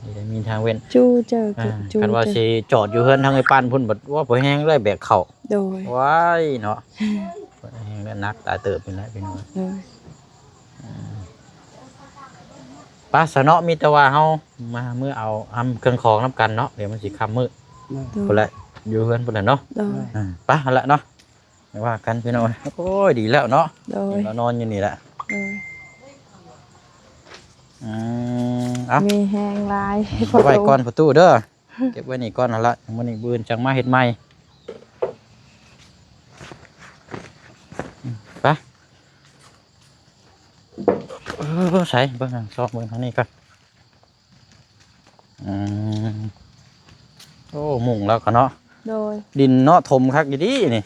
ນີ້ໄດ້ມີທາງເວັ້ນ. ຈູເຈີ ອ່າ ຈູ ຈູ ຄັນວ່າ ເຈີ ຊິຈອດຢູ່ເຮືອນທາງໄອ້ປັ້ນພຸ້ນ ບັດ ໂອ້ ພໍແຮງໄດ້ແບກເຂົ້າ. ໂດຍ. ວ້າຍເນາະ ພໍແຮງໄດ້ໜັກຫຼາຍເຕີບນີ້ແຫຼະພີ່ນ້ອງ. ໂດຍ. ອືມ ໄປຊະເນາະ ມີແຕ່ວ່າເຮົາມາ ເມືອເອົາອຳເຄື່ອງຂອງນຳກັນເນາະ ດຽວມັນຊິຄ່ຳມື້. ໂດຍ. ພຸ້ນແຫຼະ ຢູ່ເຮືອນພຸ້ນແຫຼະເນາະ. ໂດຍ. ອ່າ ໄປຫັ້ນແຫຼະເນາະ ໄປວ່າກັນພີ່ນ້ອງ. ໂອ້ຍ ດີແລ້ວເນາະ. ໂດຍ. ມານອນຢູ່ນີ້ແຫຼະ. ໂດຍ. ອືມ ເອົາ ມີແຮງຫຼາຍ ອືມ ໄວ້ກ່ອນປະຕູເດີ. ເກັບໄວ້ນີ້ກ່ອນຫັ້ນລະ ມື້ນີ້ມື້ອື່ນຈັ່ງມາເຮັດໃໝ່. ໄປ ເອີ ໃສ ເບິ່ງ ຊອກເບິ່ງທາງນີ້ກ່ອນ. ອືມ ໂອ້ ມຸງແລ້ວກໍເນາະ. ໂດຍ ດິນເນາະ ຖົມຄັກຢູ່ດີນີ້.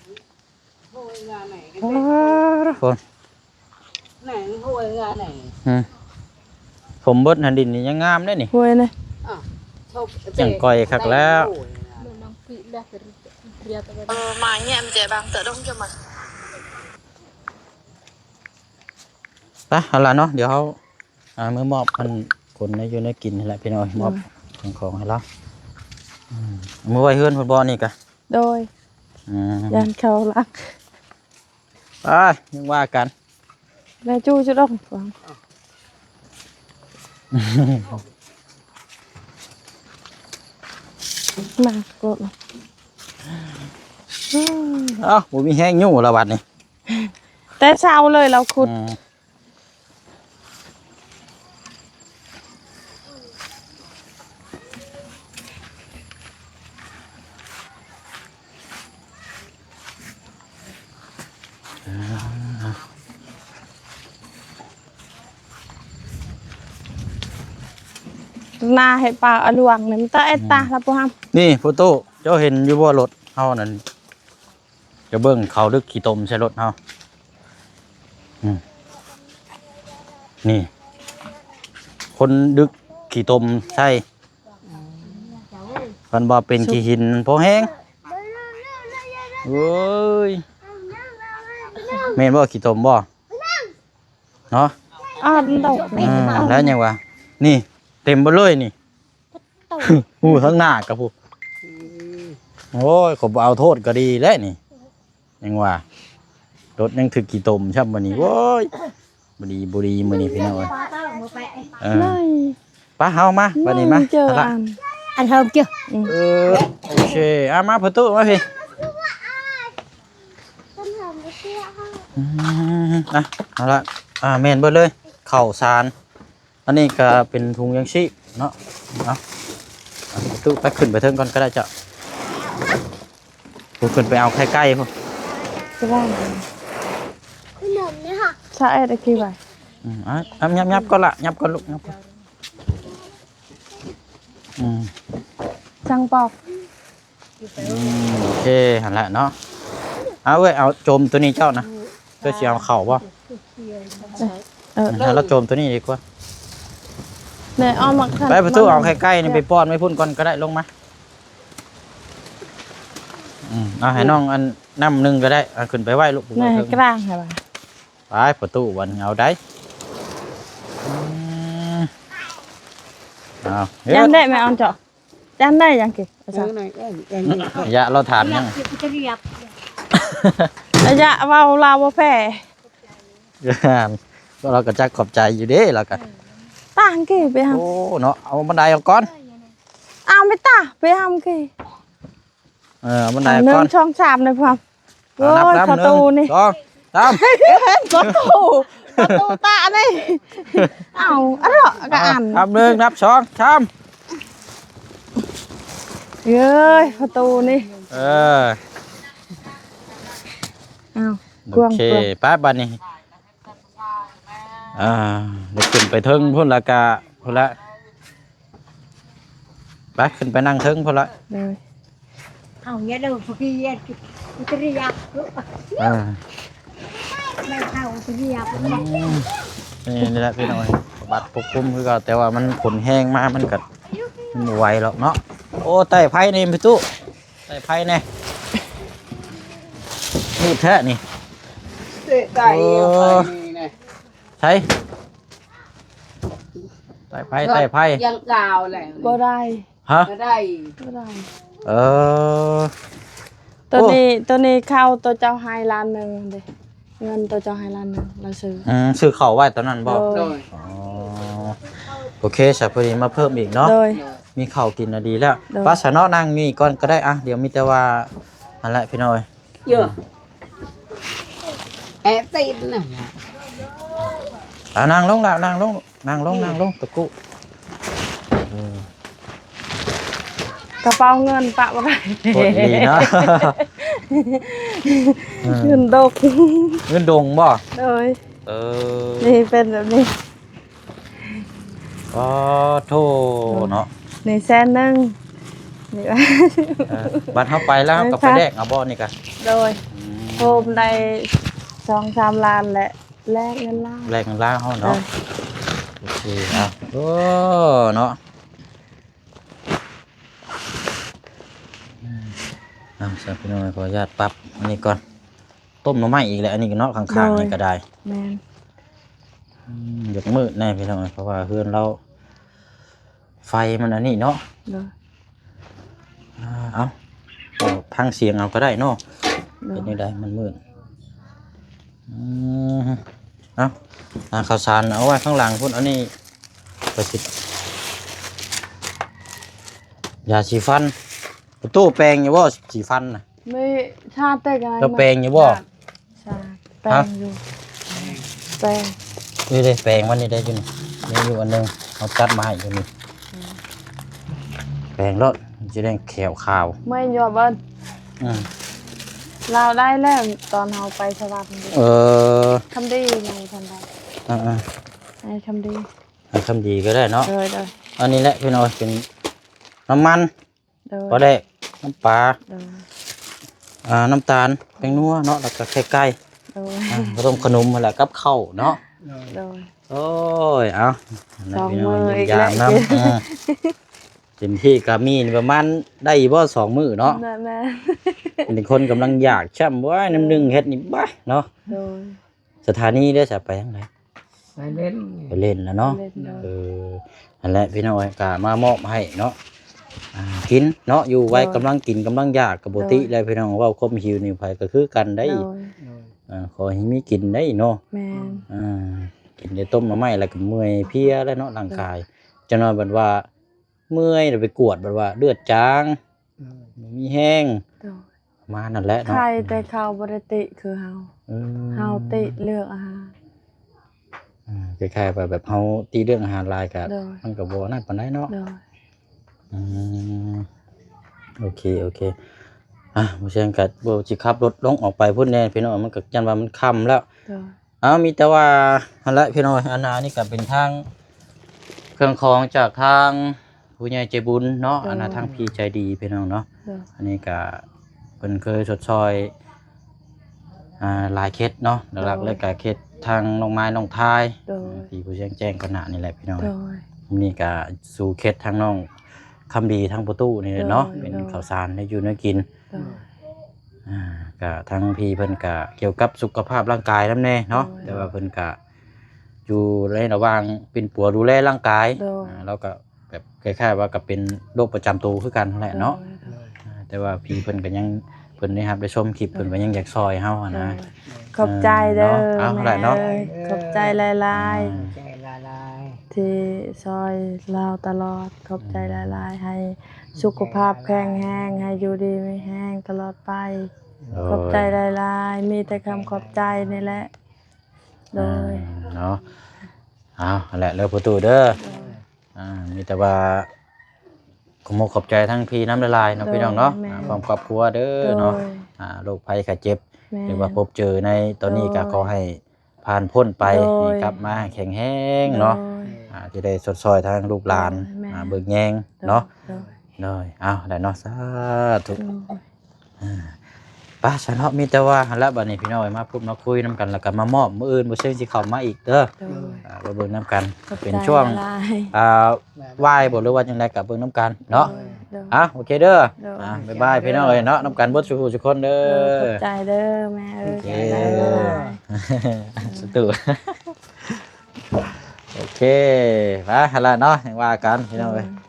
ໂອ້ ທຸກຄົນ ອືມ ຖົມເບິດຫັ້ນ ດິນນີ້ຍັງງາມເດ້ນີ້. ຫ້ວຍນະ ຍັງກ່ອຍຄັກແລ້ວ. ໄປ ເອົາລະເນາະ ດຽວເຮົາ ອ່າ ມື້ມອບອັນຄົນໃນຢູ່ໃນກິນຫັ້ນແຫຼະພີ່ນ້ອງ ມອບ ໂດຍ ເຄື່ອງຂອງໃຫ້ລາວ. ອືມ ເອົາມືໄວ້ເຮືອນພຸ້ນບໍ່ນີ້ກະ? ໂດຍ ອືມ ຢ້ານເຂົາລັກ. ໄປ ຍັງວ່າກັນ ແລະຈູ້ຈຸດອງ ມາໂກດ. ເອົ້າ ບໍ່ມີແຮງຍູ້ລະບັດນີ້ ແຕ່ເຊົ້າເລີຍລາວຂຸດ. ອືມ ນາໃຫ້ປາອາລວງນີ້ ມັນຕະແອດຕາ ອືມ ລະບໍ່ຫຳ. ນີ້ພໍ່ຕູ້ ເຈົ້າເຫັນຢູ່ບໍ່ ລົດເຮົານັ້ນ? ຈະເບິ່ງເຂົາດຶກຂີ້ຕົມໃສ່ລົດເຮົາ. ອືມ ນີ້ ຄົນດຶກຂີ້ຕົມໃສ່ ເພິ່ນວ່າເປັນຂີ້ຫີນພໍແຮງ. ໂອ້ຍ ແມ່ນບໍ່ ຂີ້ຕົມບໍ່? ເນາະ ອ່າ ແລ້ວຫຍັງວະ ນີ້ ເຕັມເບິດເລີຍນີ້. ໂຕ ໂອ້ ທາງໜ້າກະພຸ້ນ. ອືມ ໂອ້ຍ ເຂົາບໍ່ເອົາໂທດກະດີແລ້ວນີ້ ຍັງວ່າ ລົດຍັງຖືກຂີ້ຕົມຊ້ຳມື້ນີ້. ໂອ້ຍ ບໍ່ດີ ບໍ່ດີມື້ນີ້ພີ່ນ້ອງເອີຍ. ເອີ ໄປ ເຮົາມາ ບັດນີ້ມາ ເຈີ ຫັ້ນລະ ອັນ ອັນເຮົາເຈີ ອືມ ເອີ ໂອເຄ ອ່າ ມາພໍ່ຕູ້ ມາພີ້. ອືມ ອ່ະ ເອົາລະ ອ່າ ແມ່ນເບິດເລີຍ ເຂົ້າສານ. ອັນນີ້ກະເປັນຖົງຢາງຊີບເນາະ. ເອົາ ເອົາ ຕູ້ໄປ ຂຶ້ນໄປເທິງກ່ອນກະໄດ້ເຈົ້າ. ພຸ້ນ ຂຶ້ນໄປເອົາໄຂ່ໄກ່ພຸ້ນ ສະບາຍ ສະເອັດ ອາກິໄວ. ອືມ ອ່ະ ຫຍັບໆກ່ອນລະ ຫຍັບກ່ອນລູກ ຫຍັບກ່ອນ. ອືມ ຈັ່ງປອກ. ອືມ ໂອເຄ ຫັ້ນແຫຼະເນາະ. ເອົາ ເອີຍ ເອົາໂຈມໂຕນີ້ເຈົ້ານະ ເຈົ້າຊິເອົາເຂົ້າບໍ່? ເອີ ເອີ ໃຫ້ລາວໂຈມໂຕນີ້ດີກວ່າ. ແມ່ອອກມາ ໄປປະຕູ ເອົາໄຂ່ໄກ່ນີ້ໄປປ້ອນໄວ້ພຸ້ນກ່ອນກະໄດ້ ລົງມາ. ອືມ ເອົາໃຫ້ນ້ອງອັນນ້ຳໜຶ່ງກະໄດ້ ເອົາຂຶ້ນໄປໄວ້ລູກ ແມ່ໃຫ້ກາງໃຫ້ວ່າ. ໄປປະຕູ ວັນເອົາໄດ້ ອືມ ເອົາ ຢ້ານໄດ້ແມ່ອອນເຈາະ. ຈານໄດ້ຫຍັງກິນ ເອີ ອາຈານ? ເອີ ເອີ ເອີ ຢ່າ ລາວຖາມຫຍັງ? ອາຍະ ເວົ້າລາວບໍ່ແພ້ ລາວກະຈັກຂອບໃຈຢູ່ເດ້ ລາວກະ ຕາງກີໄປຫາ ໂອ້ ເນາະ ເອົາບັນໄດອອກກ່ອນ ເອົາໄປຕາ ໄປຫາກີ ເອີ ບັນໄດອອກກ່ອນ ໜຶ່ງ ສອງ ສາມ ເດີ ພວກ. ໂອ້ຍ ປະຕູນີ້ ສອງ ສາມ ປະຕູ ປະຕູຕານີ້ ເອົາ ອະເລາະກະອັນ ນັບໜຶ່ງ ນັບສອງ ສາມ ເອີຍ ປະຕູນີ້ ເອີ ເອົາ ໂອເຄ ກວ້າງ ໄປບາດນີ້ ອ່າ ໄດ້ຂຶ້ນໄປເທິງພຸ້ນລະກະ ພຸ້ນລະ ໄປ ຂຶ້ນໄປນັ່ງເທິງພຸ້ນລະ ໂດຍ ເອົາເຍາະເດີ ຜູ້ທີ່ເຮັດ ອຸດຕະລິຍັກ ອ່າ ໄດ້ເຂົ້າອຸດຕະລິຍັກ ອືມ ນີ້ ນີ້ແຫຼະພີ່ນ້ອງ ບັດປົກຄຸມຄືເກົ່າ ແຕ່ວ່າມັນຝົນແຮງມາ ມັນກະ ມັນບໍ່ໄຫວດອກເນາະ ໂອ້ ໄຕ້ໄຟນີ້ພີ່ຕູ້ ໄຕ້ໄຟແດ່ ມືດແທ້ນີ້ ເຕະໄດ້ ໂອ້ ໄຟນີ້ແດ່ ໃສ ໄຕ້ໄຟ ໄຕ້ໄຟ ຍັງກາວແຫຼະ ບໍ່ໄດ້ ຮະ ບໍ່ໄດ້ ບໍ່ໄດ້ ເອີ ໂຕນີ້ ໂຕນີ້ເຂົ້າໂຕເຈົ້າໃຫ້ລ້ານໜຶ່ງຫັ້ນເດ ເງິນໂຕເຈົ້າໃຫ້ລ້ານໜຶ່ງ ລາວຊື້ ອືມ ຊື້ເຂົ້າໄວ້ຕອນນັ້ນບໍ່? ໂດຍ ໂດຍ ອໍ ໂອເຄ ສະ ພໍດີມາເພີ່ມອີກເນາະ ໂດຍ ມີເຂົ້າກິນນະດີແລ້ວ ໂດຍ ປະ ສະເນາະ ນັ່ງຢູ່ນີ້ກ່ອນກະໄດ້ ອ່ະ ດຽວມີແຕ່ວ່າ ຫັ້ນແຫຼະພີ່ນ້ອງເອີຍ ເຍອະ ແອະຕີນນະ ອ່າ ນັ່ງລົງລະ ນັ່ງລົງ ນັ່ງລົງ ນັ່ງລົງ ຕະກຸ ເອີ ເອີ ກະເປົາເງິນປະບໍ່ໄດ້ ໂພດອີ່ຫຼີເນາະ ເອີ ເງິນດົກ ເງິນດົງບໍ່? ໂດຍ ເອີ ນີ້ເປັນແບບນີ້ ອໍ ໂທ້ເນາະ ນີ້ແສນໜຶ່ງ ນີ້ ເອີ ບັດເຮົາໄປແລ້ວເຮົາກໍໄປແລກເອົາບໍ່ນີ້ກະ? ໂດຍ ອືມ ໂຮມໄດ້ສອງສາມລ້ານແຫຼະ ແລກເງິນລາວ ແລກເງິນລາວເຮົາເນາະ ເອີ ໂອເຄ ເອົາ ໂອ້ ເນາະ ອືມ ເອົາ ຊັ້ນພີ່ນ້ອງ ຂໍອະນຸຍາດປັບອັນນີ້ກ່ອນ ຕົ້ມໜໍ່ໄມ້ອີກແຫຼະ ອັນນີ້ກໍເນາະ ຂ້າງໆ ໂດຍ ນີ້ກໍໄດ້ ແມ່ນ ອືມ ຢາກມືດແດ່ພີ່ນ້ອງ ເພາະວ່າເຮືອນລາວ ໄຟມັນອັນນີ້ເນາະ ໂດຍ ອ່າ ເອົາ ເອົາທາງສຽງເອົາກໍໄດ້ເນາະ ໂດຍ ເຮັດແນວໃດມັນມືດ ອືມ ເອົາ ອ່າ ເຂົ້າສານເອົາໄວ້ຂ້າງຫຼັງພຸ້ນ ອັນນີ້ກໍຊິ ຢາສີຟັນ ປະຕູແປງຢູ່ບໍ່ ສີຟັນນະ? ມີຊາເຕັກອະໄລ ເຈົ້າແປງຢູ່ບໍ່? ຊາ ແປງຢູ່ ຮະ? ແປງ ນີ້ເດ້ ແປງມັນນີ້ເດ້ ຢູ່ນີ້ ມີຢູ່ອັນໜຶ່ງ ເຮົາຈັດມາໃຫ້ຢູ່ນີ້ ອືມ ແປງໂລດ ມັນຊິໄດ້ຂຽວຂາວ ແມ່ນຢູ່ເບິ່ງ ອືມ ລາວໄດ້ແລ້ວ ຕອນເຮົາໄປສະຫວັນ ເອີ ຄຳດີ ໃນຄຳໄດ້ ເອີໆ ໃນຄຳດີ ໃນຄຳດີກໍໄດ້ເນາະ ໂດຍໆ ອັນນີ້ແຫຼະພີ່ນ້ອງ ເປັນນ້ຳມັນ ໂດຍ ປາແດກ ນ້ຳປາ ໂດຍ ອ່າ ນ້ຳຕານ ແປ້ງນົວເນາະ ແລ້ວກໍໄຂ່ໄກ່ ໂດຍ ອ່າ ຂະໜົມ ຂະໜົມຫັ້ນແຫຼະ ກັບເຂົ້າເນາະ ໂດຍ ໂດຍ ໂອ້ຍ ເອົາ ສອງມື້ອີກແລ້ວ ຢາມນຳ ເອີ ເຕັມທີ່ກໍມີປະມານໄດ້ຢູ່ບໍ່ ສອງມື້ເນາະ ແມ່ນໆ ເປັນຄົນກຳລັງຢາກຊ້ຳ ໂອ້ຍ ນ້ຳໜຶ່ງເຮັດນີ້ ບາ ເນາະ ໂດຍ ສະຖານີເດ້ ຈະໄປທາງໃດ? ໄປເລ່ນ ໄປເລ່ນແລ້ວເນາະ ໄປເລ່ນເນາະ ເອີ ຫັ້ນແຫຼະພີ່ນ້ອງເອີຍ ກະມາມອບໃຫ້ເນາະ ອ່າ ກິນເນາະ ຢູ່ໄວ ໂດຍ ກຳລັງກິນກຳລັງຢາກ ກະບໍ່ຕິ ໂດຍ ແຫຼະພີ່ນ້ອງ ເວົ້າຄວາມຫິວນີ້ໃຜກໍຄືກັນໄດ໋ ໂດຍ ອ່າ ຂໍໃຫ້ມີກິນໄດ໋ເນາະ ແມ່ນ ອ່າ ກິນແຕ່ຕົ້ມໜໍ່ໄມ້ແລ້ວກໍເມື່ອຍເພຍແລ້ວເນາະ ຮ່າງກາຍ ໂດຍ ຈັກໜ່ອຍບັດວ່າ ເມື່ອຍ ແລ້ວໄປກວດແບບວ່າເລືອດຈາງ ອືມ ບໍ່ມີແຮງ ໂດຍ ປະມານນັ້ນແຫຼະເນາະ ໄຄແຕ່ເຂົາບໍ່ໄດ້ຕິຄືເຮົາ ອືມ ເຮົາຕິເລື່ອງອາຫານ ອືມ ຄ້າຍໆວ່າແບບເຮົາຕິເລື່ອງອາຫານຫຼາຍກະ ໂດຍ ມັນກໍບໍ່ນັ້ນປານໃດເນາະ ໂດຍ ອືມ ໂອເຄ ໂອເຄ ອ່າ ບໍ່ແຊງກໍບໍ່ຊິຂັບລົດລົງອອກໄປພຸ້ນແດ່ພີ່ນ້ອງ ມັນກໍຢ້ານວ່າມັນຄ່ຳແລ້ວ ໂດຍ ເອົາ ມີແຕ່ວ່າຫັ້ນແຫຼະພີ່ນ້ອງ ອັນ ອັນນີ້ກໍເປັນທາງເຄື່ອງຂອງຈາກທາງຜູ້ໃຫຍ່ໃຈບຸນເນາະ ໂດຍ ອັນນະ ທາງພີ່ໃຈດີພີ່ນ້ອງເນາະ ໂດຍ ອັນນີ້ກໍເພິ່ນເຄີຍຊົດຊ່ອຍ ອ່າ ຫຼາຍເຂດເນາະ ໂດຍ ຫຼັກໆເລີຍກໍເຂດທາງນ້ອງມາຍ ນ້ອງທາຍ ໂດຍ ທີ່ຜູ້ແຈ້ງກ່ອນໜ້ານີ້ແຫຼະພີ່ນ້ອງ ໂດຍ ນີ້ກໍສູ່ເຂດທາງນ້ອງຄຳດີ ທາງປະຕູນີ້ແຫຼະເນາະ ໂດຍ ເປັນ ໂດຍ ເຂົ້າສານ ແນວຢູ່ແນວກິນ ໂດຍ ອ່າ ກະທາງພີ່ເພິ່ນກະກ່ຽວກັບສຸຂະພາບຮ່າງກາຍນຳແດ່ເນາະ ໂດຍ ແຕ່ວ່າເພິ່ນກະຢູ່ໃນລະຫວ່າງປິ່ນປົວດູແລຮ່າງກາຍ ໂດຍ ອ່າ ລາວກະແບບຄ້າຍໆວ່າກະເປັນໂລກປະຈຳໂຕຄືກັນຫັ້ນແຫຼະເນາະ ໂດຍ ໂດຍ ອ່າ ແຕ່ວ່າພີ່ເພິ່ນກະຍັງ ເພິ່ນໄດ້ຮັບໄດ້ຊົມຄລິບ ໂດຍ ເພິ່ນກະຍັງຢາກຊ່ອຍເຮົາຫັ້ນນະ ໂດຍ ຂອບໃຈເດີ ເອີ ເນາະ ເອົາ ແມ່ ເທົ່າໃດເນາະ ເອີ ຂອບໃຈຫຼາຍໆ ອ່າ ຂອບໃຈຫຼາຍໆ ທີ່ຊ່ອຍລາວຕະຫຼອດ ຂອບໃຈຫຼາຍໆ ໃຫ້ສຸຂະພາບແຂງແຮງ ໃຫ້ຢູ່ດີມີແຮງຕະຫຼອດໄປ ໂດຍ ຂອບໃຈຫຼາຍໆ ມີແຕ່ຄຳຂອບໃຈນີ້ແຫຼະ ໂດຍ ອ່າ ເນາະ ເອົາ ຫັ້ນແຫຼະເດີ ປະຕູເດີ ໂດຍ ອ່າ ມີແຕ່ວ່າຂໍຂອບໃຈທັງພີ່ນຳຫຼາຍໆເນາະ ໂດຍ ພີ່ນ້ອງເນາະ ແມ່ນ ອ່າ ພ້ອມຄອບຄົວເດີເນາະ ໂດຍ ອ່າ ໂລກໄພໄຂ້ເຈັບ ແມ່ນ ຫຼືວ່າພົບເຈີໃນຕອນນີ້ ໂດຍ ກໍຂໍໃຫ້ຜ່ານພົ້ນໄປ ໂດຍ ໃຫ້ກັບມາແຂງແຮງເນາະ ໂດຍ ອ່າ ຈະໄດ້ຊົດຊ່ອຍທາງລູກຫຼານ ໂດຍ ແມ່ນ ອ່າ ເບິ່ງແຍງເນາະ ໂດຍ ໂດຍ ເອົາ ໄດ້ເນາະ ສາທຸ ໂດຍ ອ່າ ໄປຊະເນາະ ມີແຕ່ວ່າຫັ້ນລະ ບັດນີ້ພີ່ນ້ອງເອີຍ ມາພົບມາຄຸຍນຳກັນ ແລ້ວກໍມາມອບ ມື້ອື່ນບໍ່ເຊີງຊິເຂົ້າມາອີກເດີ ໂດຍ ອ່າ ມາເບິ່ງນຳກັນ ເປັນຊ່ວງ ອ່າ ວາຍບໍ່ ຫຼືວ່າຈັ່ງໃດກໍເບິ່ງນຳກັນເນາະ ໂດຍ ອ່າ ໂອເຄເດີ ໂດຍ ອ່າ ບາຍບາຍ ພີ່ນ້ອງເອີຍເນາະ ນຳກັນເບິດສູ່ຜູ້ສູ່ຄົນເດີ ໂດຍ ຂອບໃຈເດີແມ່ເອີຍ ໂອເຄ ຂອບໃຈຫຼາຍໆ ສາທຸ ໂອເຄ ໄປຫັ້ນລະເນາະ ຍັງວ່າກັນ ພີ່ນ້ອງເອີຍ ໂດຍ